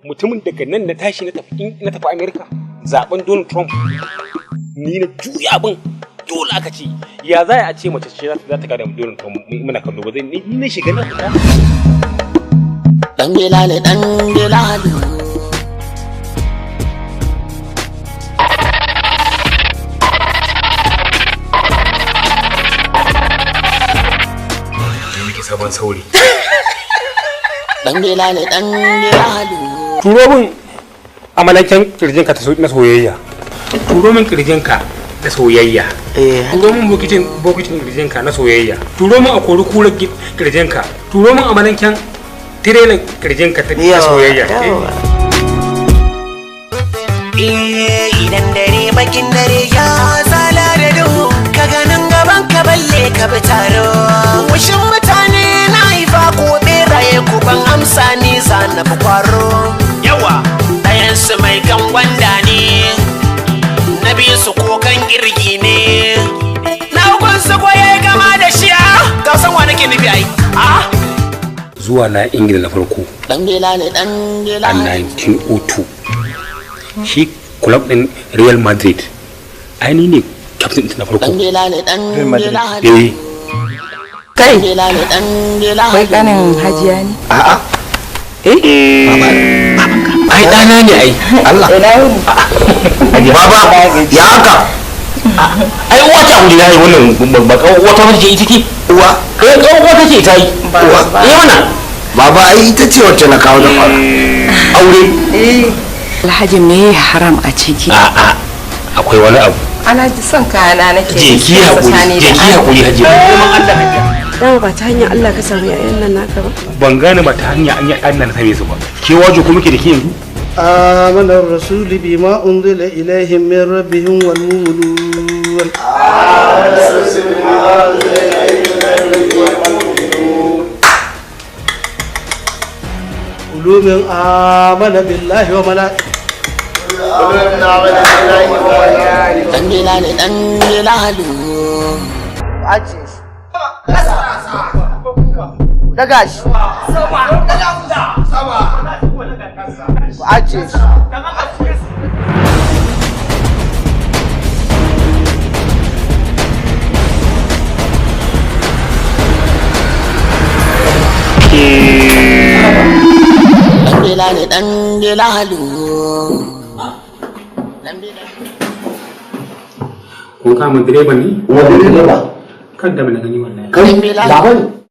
Mutumin daga nan na tashi na tafi America zaben Donald Trump, ni na juya abin. Dole aka ce ya za a ce mace ce za ta kada Donald Trump, muna kallo ba zai ni na shiga na fita. Dan Bilal, dan Bilal. Nake sabon sauri. Dan Bilal, dan Bilal. Turo min amalanken kirjinka na soyayya. Turo min kirjinka na soyayya. Turo min bokitin kirjinka na soyayya. Turo min akori kura kirjinka. Turo min amalanken tirelan kirjinka ta soyayya. Idan dare bakin dare ya tsala da duhu, ka ganin gaban ka balle ka bi taro. Wushin mutane na haifa ko beraye, ku ban amsa, ni za na fi kwaro. Yawa ɗayan su mai kan gwanda ne, na biyu su kokan kirgi ne, na ukun su ko yayi kama da shi. A ka san wa nake nufi ai a. Zuwa na Ingila na farko Dan Bilal, dan a Bilal. 1902, shi club din Real Madrid, ai ni ne captain din na farko. Dan Bilal, dan Real Madrid. Bilal. Eh. Kai, Bilal, dan Bilal. kai kanin hajiya ne? A'a. Eh? Ai ɗana ne ai. Allah. Ina wuni? Baba, ya haka? Ai uwa ta wuri na yi wannan ba wata wata ce ita ce. Uwa. Kai kan uwa ta ce ta yi. Uwa. Eh mana. Baba, ai ita ce wacce na kawo da fara. Aure. Eh. Alhaji, me haram a ciki? A'a, akwai wani abu. Alhaji, son kayana nake. Je ki hakuri, je ki hakuri hajiya. Neman Allah hajiya. Dama ba ta hanyar Allah ka samu yayan nan naka ba. Ban gane ba ta hanya an yi an na same su ba. Ke wajo ko muke da ke yanzu? آمن الرسول بما أنزل إليهم من ربهم والمؤمنون. كل من آمن بالله وملائكته. Dan Bilal, dan Bilal. Ajiye shi. Daga shi. Ku ajiye shi. Dan Bilal, dan Bilal. Dan Bilal. Kun kama direba ne? Wani ne ba? Kan da na gani wallahi. Kai, Bilal. baba ne.